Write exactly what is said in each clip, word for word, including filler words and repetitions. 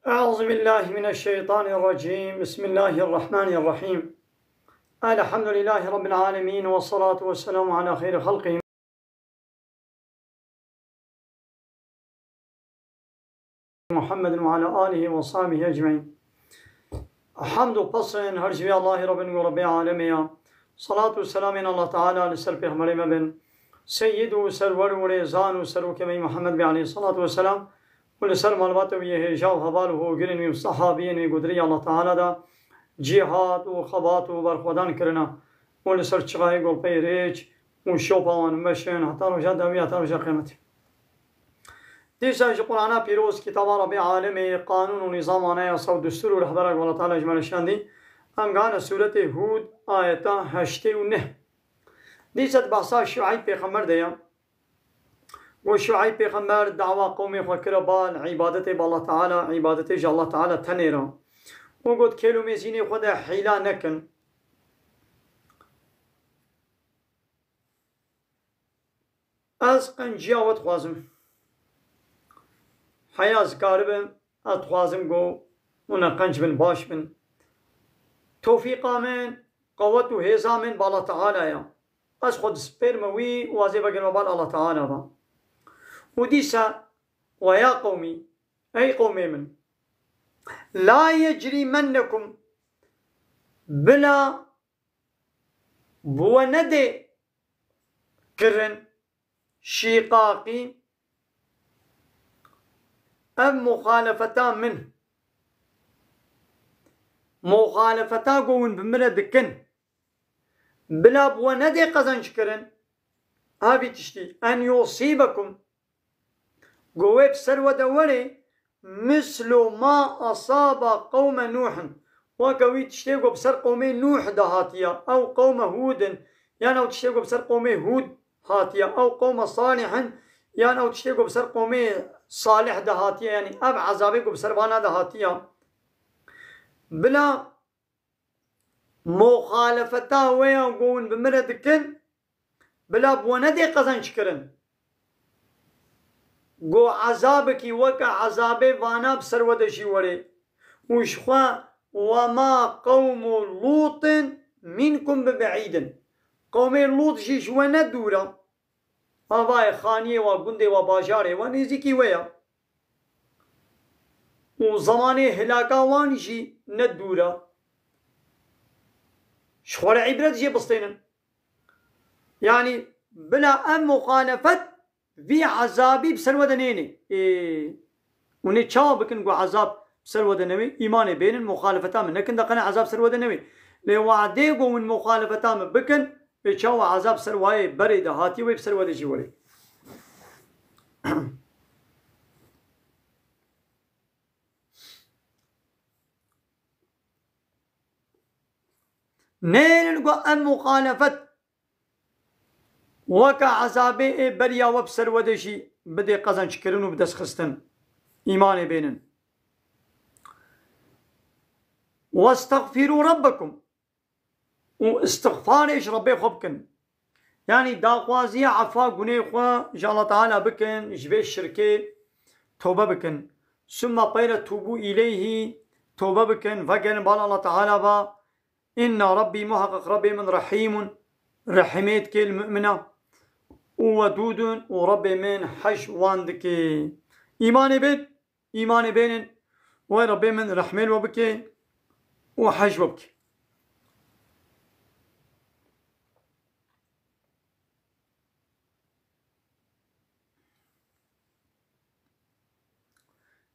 أعوذ بالله من الشيطان الرجيم. بسم الله الرحمن الرحيم. الحمد لله رب العالمين، والصلاة والسلام على خير خلقه محمد وعلى آله وصحبه أجمعين. Hamd û pesên her ji vê Allahê Rabbin û Rabbê alemê ya. Salat û selamên Allah Teala li ser Pêxemberê me bin. Seyyid û serwer û rêzan û serokê me Muhammed bê aleyhissalatu vesselam û li ser malbata wî yê hêja û heval û hogirên wî û sehabiyên wî godirî Allah Teala da cîhad û xebat û berxwedan kirina û li ser çixayê golpeyê rêç û şopa wan meşin heta roja dawî heta roja qiyameti. Dîsa ji Qur'ana pîroz, kitaba Rabbê alemê, qanûn û nîzama ne, yasa û destûr û rehbera ku Allah Teala ji me re şandî, em gane sûretê Hûd, ayeta heştê û neh. Dîsa di behsa Şueyb pêxember de ye. Got, Şueyb pêxember dawa qewmê xwe kire ba li îbadetê bi Allah Teala, îbadetê ji Allah Teala tenê re. Û got, kêl û mêzînê xwe de hîla nekin. Ez qenciya we dixwazim. Heya zikaribim, ez dixwazim ku hûn qenc bin, baş bin. Tofîqa min, qewet û hêza min bala Teala ya. Ez xwe dispêrime wî û ez ê vegerime bal Allah Teala ve. Û dîsa, we ya qewmî, ey qewmê min, la yecrîmennekum, bila bi we nedê kirin şîqaqî, ev muxalefeta min, muxalefeta ku hûn bi min re dikin, bila bi we nedê qezenc kirin, ha vî tiştî, en yusîbekum, ku wê bi ser we de were, mislu ma asaba qewme Nûhin. Weke wî tiştê ku bi ser qewmê Nûh de hatiye, ew qewme Hûdin, yan ew tiştê ku bi ser qewmê Hûd hatiye, ew qewme Salîhin, yan ew tiştê ku bi ser qewmê Salih de hatiye, yanî ev ezabê ku bi ser vana de hatiye. Bila muxalefeta we ya ku hûn bi min re dikin, bila bi we nedê qezenc kirin. Ku ezabekî weke ezabê vana bi ser we de jî were. Û ji xwe, we ma qewmu Lûtin mînkum bi bi'îdin. Qewmê Lût jî ji we ne dûr e. Avayê xaniyê we, gundê we, bajarê we nêzîkî we ye. Û zemanê hilaka wan jî ne dûr e. Ji xwe re îbret jê bistênin. Yanî bila em muxalefet vî ezabî bi ser we de nênê. Ê, û nê çawa bikin ku ezab bi ser we de newê? Îmanê bênin, muxalefeta min nekin, de qene ezab ser we de newê. Lê wadê ku hûn muxalefeta min bikin, ê çawa ezab ser wayê berê de hatiye wê bi ser we de jî were. Nênin ku em muxalefet weke ezabê ê beriya we bi ser we de jî bidê qezençkirin û bi dest xistin. Îmanê bênin. Westexfîrû Rebbekum. Û îstixfarê ji Rebbê xwe bikin. Yanî daxwaziya efa gunê xwe ji Allah Teala bikin, ji vê şirkê tobe bikin. Summa peyre tûbû îleyhî, tobe bikin, vegerin bal Allah Teala ve. Inna Rabbî, muheqeq Rebbê min rehîmun, rehimê dike li mumina. Û wedûdun, û Rebbê min hej wan dike. Îmanê bin, îmanê bênin, wê Rebbê min rehmê li we bike û hej we bike.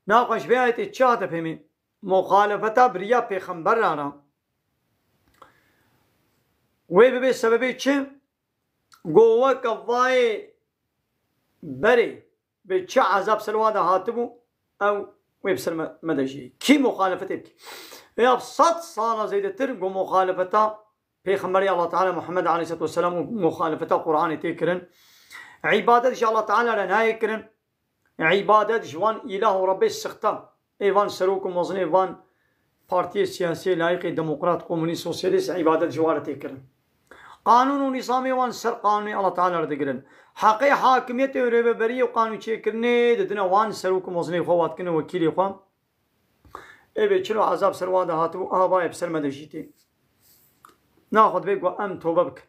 Naxwe ji vê ayetê çi hate fêmî? Muxalefeta biriya pêxemberan re. Wê bibe sebebê çi? Go weke vayê berê bi çi ezab ser wan de hatibû, ew wê bi ser me, me de jî. Kî muxalefetê bike? Ya sed sala zêdetir go muxalefeta Pêxemberê Allah Teala Muhammed aleyhissalatu vesselam û muxalefeta Qur'anê tê kirin. Îbadet ji Allah Teala re nayê kirin. Îbadet ji wan îlah û Rebbê sixta. Ê van serok û mezinê van partiyê siyasiyê, layîqê demokrat, komunîst, sosyalîst îbadet ji wan re tê kirin. Qanûn û nîzamê wan ser qanûnê Allah Teala re digirin. Heqê hakimiyetê û rêveberiyê û qanûnçêkirinê didine wan serok û mezinê xwe, wa dikine wekîlê xwe. Ê bê çilo ezab ser wan de hatibû, aha va yê bi ser me de jî tê. Naxwe divê ku em tobe bikin.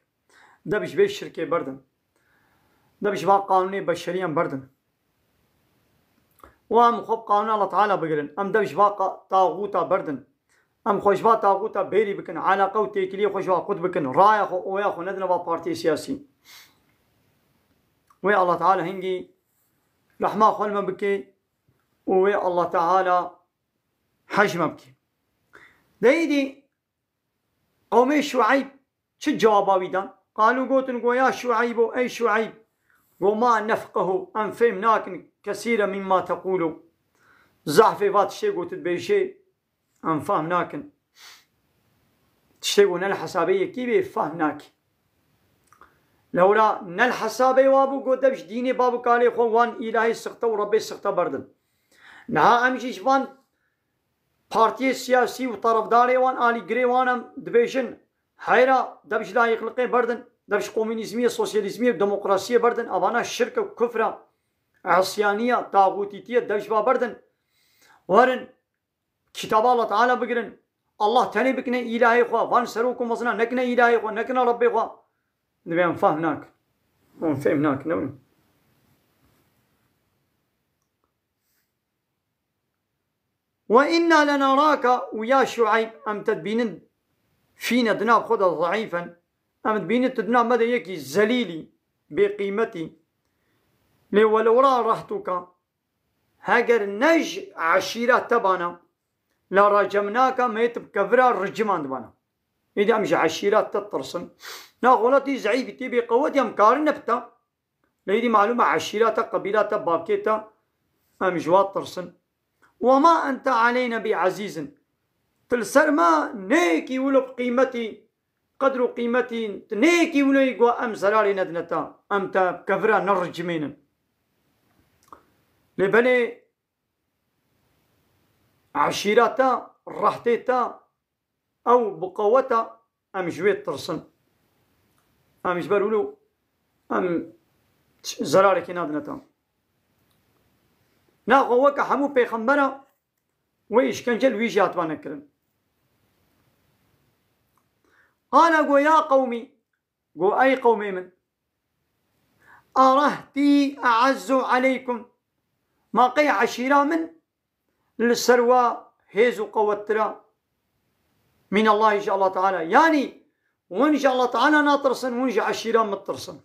Deb ji vê şirkê berdin. Deb ji van qanûnê beşeriyan berdin. Û em xwe bi qanûna Allah Teala bigirin. Em deb ji van qa-, taxûta berdin. Em xwe ji van taxûta bêrî bikin. Eleqe û têkiliyê xwe ji wan qut bikin. Raya xwe, oya xwe nedine va partiyê siyasî. Wê Allah Teala hingî rehma xwe li me bike û wê Allah Teala hej me bike. De îdî qewmê Şueyb çi cewaba wî dan? Qalû, gotin, go ya Şueybo, ey Şueyb, go ma nefqehu, em fêm nakin, kesîre mimma teqûlû. Zehfê va tiştê go tu dibêjê, em fehm nakin. Tiştê go ne li hesabê yekî bê, fehm nakî. Lewra ne li hesabê wa bû, go deb ji dînê bab û kalê xwe wan îlahê sixte û Rebbê sixte berdin. Niha em jî ji van partiyê siyasî û terefdarê wan, alîgirê wan em dibêjin, heyra, dev ji layîqliqê berdin, dev ji komûnîzmiyê, sosyalîzmiyê û demokrasiyê berdin, evana şirk e, kufr e, îsyaniye, taxûtîtiye, dev ji va berdin. Werin, kitaba Allah Teala bigirin. Allah tenê bikine îlahê xwe, van serok û mezina nekine îlahê xwe, nekine Rebbê xwe. Divê em fehm nakin. Em fêm nakin, ne win? Ve inna lenaraka, û ya Şueyb, em te dibînin fîne di nav xwe de zeîfen, em dibînin tu di nav me de yekî zelîlî, bêqîmetî. Lê welew rehtuka, heger ne ji eşîra te bana, la racemnaka, me yê tu bi kevira ricimandibana. Êdî em ji eşîra te ditirsin. Na xwe tu zeîfî, tu bêqewetî, em karine bi te. Lê êdî malûm e eşîra te, qebîla te, bavkê te, em ji wa tirsin. Ve ma ente aleyna bi ezîzin. Tu li ser me neyekî wilo bi qîmetî, qedr û qîmetî, tu neyekî wilo yî ku em zerarê nedine te, em te kevira nericimênin. Lê belê eşîra te, rehtê te, ew bi qeweta em ji wê tirsin. Em ji ber wilo em zerarekê nadine te. Naxwe weke hemû pêxembera wê îşkence li wî jî hatibane kirin. Qala, go ya qewmî, go ey qewmê min, arehtî e'ezzu aleykum, ma qey eşîra min li ser wa hêz û qewettir a min Allahî, ji Allah Teala. Yanî hûn ji Allah Teala natirsin, hûn ji eşîra min ditirsin.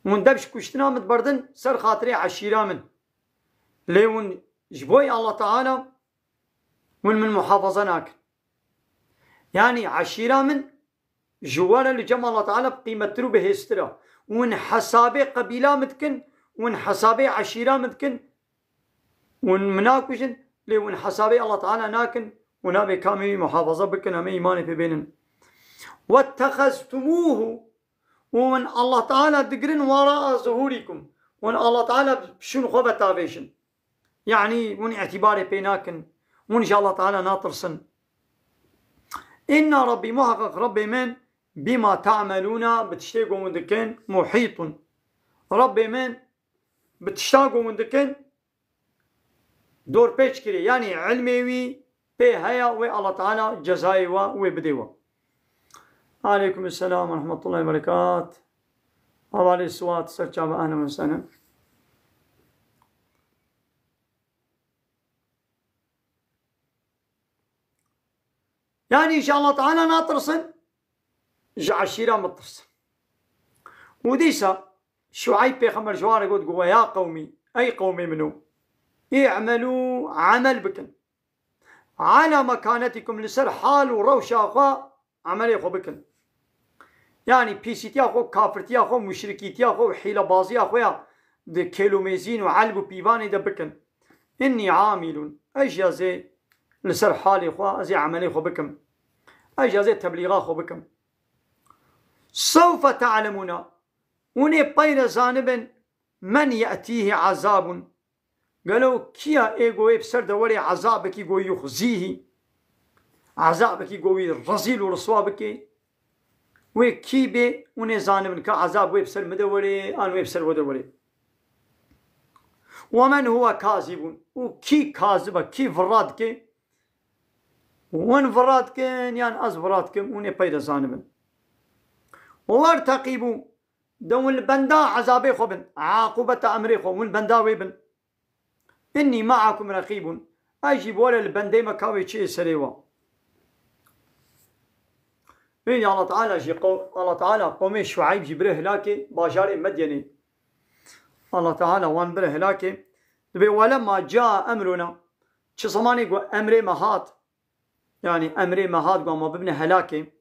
Hûn dev ji kuştina min diberdin ser xatirê eşîra min. Lê hûn ji bo Allah Teala hûn min muhafaza nakin. Yanî eşîra min ji we re li cem Allah Teala bi qîmettir û bi hêztir e. Hûn hesabê qebîla min dikin, hûn hesabê eşîra min dikin, hûn min nakujin, lê hûn hesabê Allah Teala nakin, hûn nabê kamê wî muhafaza bikin, em ê îmanê pê bênin. Wettexeztumûhu, û hûn Allah Teala digirin wera'a zuhûrîkum. Hûn Allah Teala bi şûn xwe ve tavêjin. Yanî hûn îtîbarê pê nakin. Hûn ji Allah Teala natirsin. Inna Rabbî, muheqeq Rebbê min, bîma te'melûne, bi tiştê ku hûn dikin, muhîtun. Rebbê min bi tişta ku hûn dikin, dorpêç kirî. Yanî ilmê wî pê heye, wê Allah Teala cezayê we wê bidê we. Aleykum selam ve rahmetullahi ve berekat. Hevalê Siwat, ser çava, ehlen ve sehlen. Yanî ji Allah Teala natirsin, ji eşîra min tirsin. Û dîsa Şueyb pêxember ji wan re got, got, "Ya qewmî, ey qewmê min o, i'melû, emel bikin. Ala mekanetikum, li ser hal û rewşa xwe emelê xwe bikin." Yanî pîsîtiya xwe, kafirtiya xwe, muşrikîtiya xwe û hîlebaziya xwe ya di kêlomêzîn û elb û pîvanê de bikin. Innî amilun. Ez jî ez ê li ser halê xwe, ez ê emelê xwe bikim. Ez jî ez ê teblîxa xwe bikim. Sewfe te'lemûne. Hûn ê peyre zanibin men ye'tîhî ezabun. Gelo kî ya ê go wê bi ser de werê ezabekî go yuxzîhî, ezabekî go wî rezîl û riswa bike? Wê kî bê, hûn ê zanibin ka ezab wê bi ser min de werê, an wê bi ser we de werê. Ve men huwe kazibun. Û kî kazib e, kî vira dike? Hûn vira dikin, yan ez vira dikim, hûn ê pey de zanibin. Werteqîbû, de hûn li benda ezabê xwe bin, aqûbeta emrê xwe, hûn li benda wê bin. Innî me'akum reqîbûn, ez jî bi we re li bendê me ka wê çi yê serê we. Êdî Allah Teala jî qew-, Allah Teala qewmê Şueyb jî bire hilakê bajarê Medyenê. Allah Teala wan bire hilakê. Dibê, "Welemma caa emruna." Çi zemanê ku emrê me hat, yanî emrê me hat ku ma bibine helakê.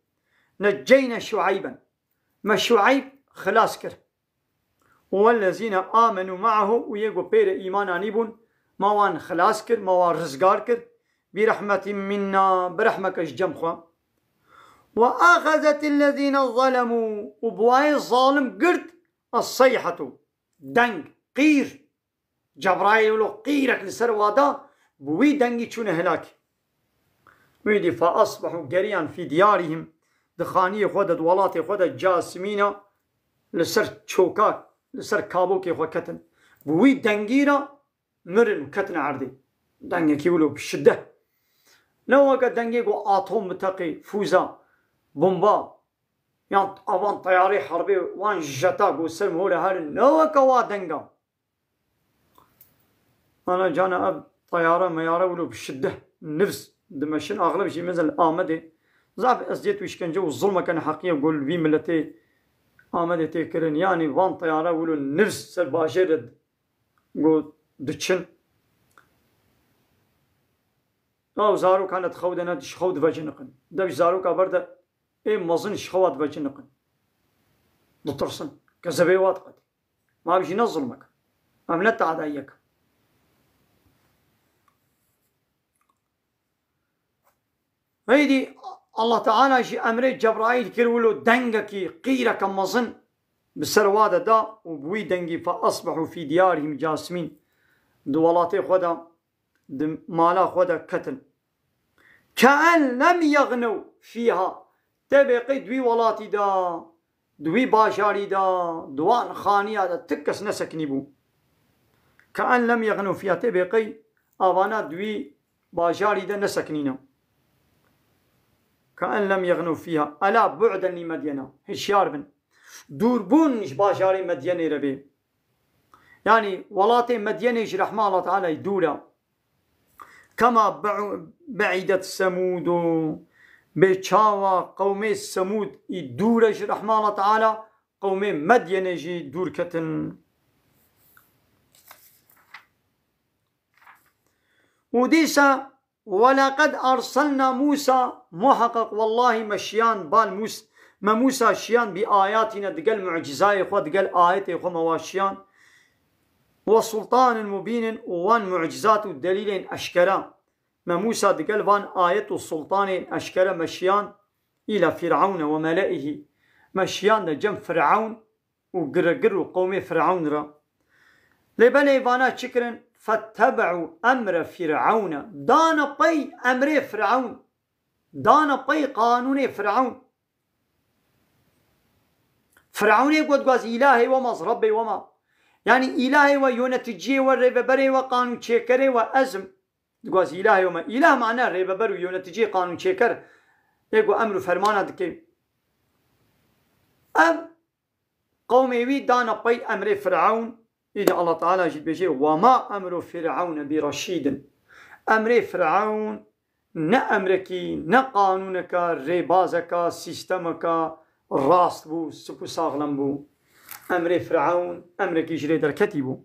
Necceyne Şueyben. Me Şueyb xilas kir. Wellezîne amenû me'ahu, û yê ku pê re îman anîbûn, ma wan xilas kir, ma wan rizgar kir. Bi rehmetî minna, bi rehmeke ji cem xwe. Ve axezet ellezîne zalemû, û bi wayê zalim girt, es-seyhetu, deng, qîr. Cebraîl wilo qîrek li ser wa da, bi wî dengî çûne hilakê. Wî dî fe asbehu geriyan fî diyarihim, di xaniyê xwe de, di welatê xwe de casimîna li ser çoka, li ser kabokê xwe ketin. Bi wî dengî re mirin û ketin erdê. Dengekî wilo bi şiddet. Ne weke dengê ku atom biteqê, fûza, bomba, yan avan teyarê herbê wan jeta ku ser mihole herin, ne weke wa denga. Ana cana ev teyare meyare wilo bi şiddet, nifs dimeşin, axleb jî mezin li Amedê. Zaf eziyet û îşkence û zulmeke neheqiye ku li vî miletê Amedê tê kirin. Yanî van teyare wilo nifs ser bajêr de ku diçin. Ew zarokan di xew de ne, ji xew diveciniqin. Dev ji zaroka ber de ê mezin ji xewa diveciniqin. Ditirsin. Kezebê wa diqetî. Ma ev jî ne zulmek. Ev ne tadayiyek. Heydî Allah Teala jî emrê Cebraîl kir wilo dengekî qîreke mezin bi ser wa de da û bi wî dengî fe asbehu fî diyarihim casimîn. Di welatê xwe de, di mala xwe de ketin. Keen lem yegnew fîha. Tê bê qey di wî welatî de, di wî bajarî de, di wan xaniya de ti kes nesekinî bû. Keen lem yegnew fîha. Tê bê qey avana di wî bajarî de nesekinîne. Keen lem yegnew fîha. Ela bu'den li Medyena. Hişyar bin. Dûrbûn ji bajarê Medyenê re bê. Yanî welatê Medyenê ji rehma Allah Teala dûr e. Kema be-, be'idet Semûdu, bê çawa qewmê Semûd î dûr e ji rehma Allah Teala, qewmê Medyenê jî dûr ketin. Û dîsa, "Welaqad arsalna Musa", muheqeq wellahî me şiyan bal Mûs-, me Mûsa şiyan bi ayatîne, digel mucizayê xwe, digel ayetê xwe me wa şiyan. "Ve sultanin mubînin", û wan mucizat û delîlên eşkera. Me Mûsa digel van ayet û sultanên eşkere me şiyan îla Fîr'ewne ve mele'ihî. Me şiyan de cem Fîr'ewn û giregir û qewmê Fîr'ewn re. Lê belê vana çi kirin? Fettebe'û emre Fîr'ewne. Dane pey emrê Fîr'ewn. Dane pey qanûnê Fîr'ewn. Fîr'ewnê got, "Gaz îlahê we ma, Rebbê we ma." Yanî îlahê we, yöneticiyê we, rêveberê we, qanûnçêkerê we ez im. Digwaz îlahê we me. Îlah mane rêveber û yöneticiyê, qanûnçêker. Ê ku emr û fermana dike. Ev qewmê wî dane pey emrê Fîr'ewn. Îdî Allah Teala jî dibêje, "Ve ma emru Fîr'ewne bi reşîdin." Emrê Fîr'ewn ne emrekî, ne qanûneka, rêbazeka, sîstemeka rast bû, sik û saxlem bû. Emrê Fîr'ewn emrekî ji rê derketî bû.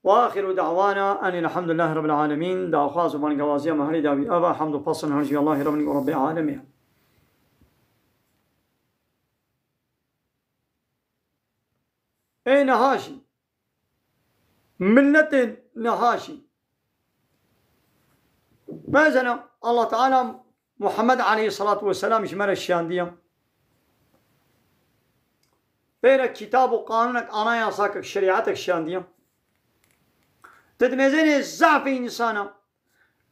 Ve axiru da'wana enil hamdülillahi rabbil alemin. Daxwaz û bangewaziya me herî dawî eva, hamd û pesn her jî Allahî Rabbî û Rabbê alemê. Ê niha jî, milletên niha jî. Mesela Allah Teala Muhammed aleyhissalatu vesselam ji me re şiyandiye. Pê re kitab û qanûnek, anayasakek, şerîetek şiyandiye. Ti dimêzênê zafê însana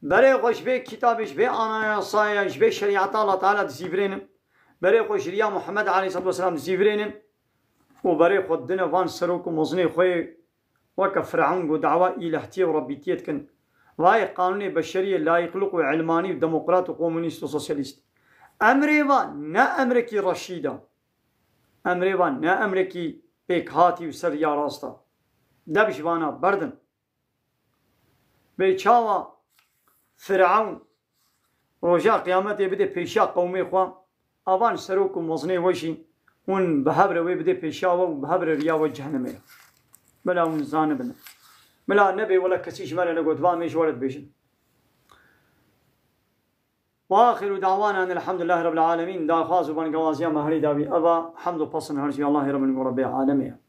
berê xwe ji vê kitabê, ji vê anayasaya, ji vê şerîeta Allah Teala dizîvirênin. Berê xwe ji riya Muhammed aleyhissalatu vesselam dizîvirênin. Û berê xwe dine van serok û mezinê xwe yê Weke Firewn ku dawa îlahtiyê û rebîtiyê dikin. Vayê qanûnê beşeriyê, layîqliq û ilmanî û demokrat û komunîst û sosyalîst. Emrê va ne emrekî reşîd e. Emrê va ne emrekî pêkhatî û ser riya rast e. Dev ji vana berdin. Bê çawa Firewn roja qiyametê bide pêşiya qewmê xwe, avan serok û mezinê we jî hûn bi hev re wê bide pêşiya we û bi hev re riya we cehennemê ye. Bila hûn zanibin. Bila nebê wele kesî ji me re negot, va em ê ji we re dibêjin. Wa axiru da'wana enil hamdulillahî rabbil alemîn. Daxwaz û bangewaziya me herî dawî eva, hamd û pesn her jî Allahê Rabbin û Rabbê alemê ye.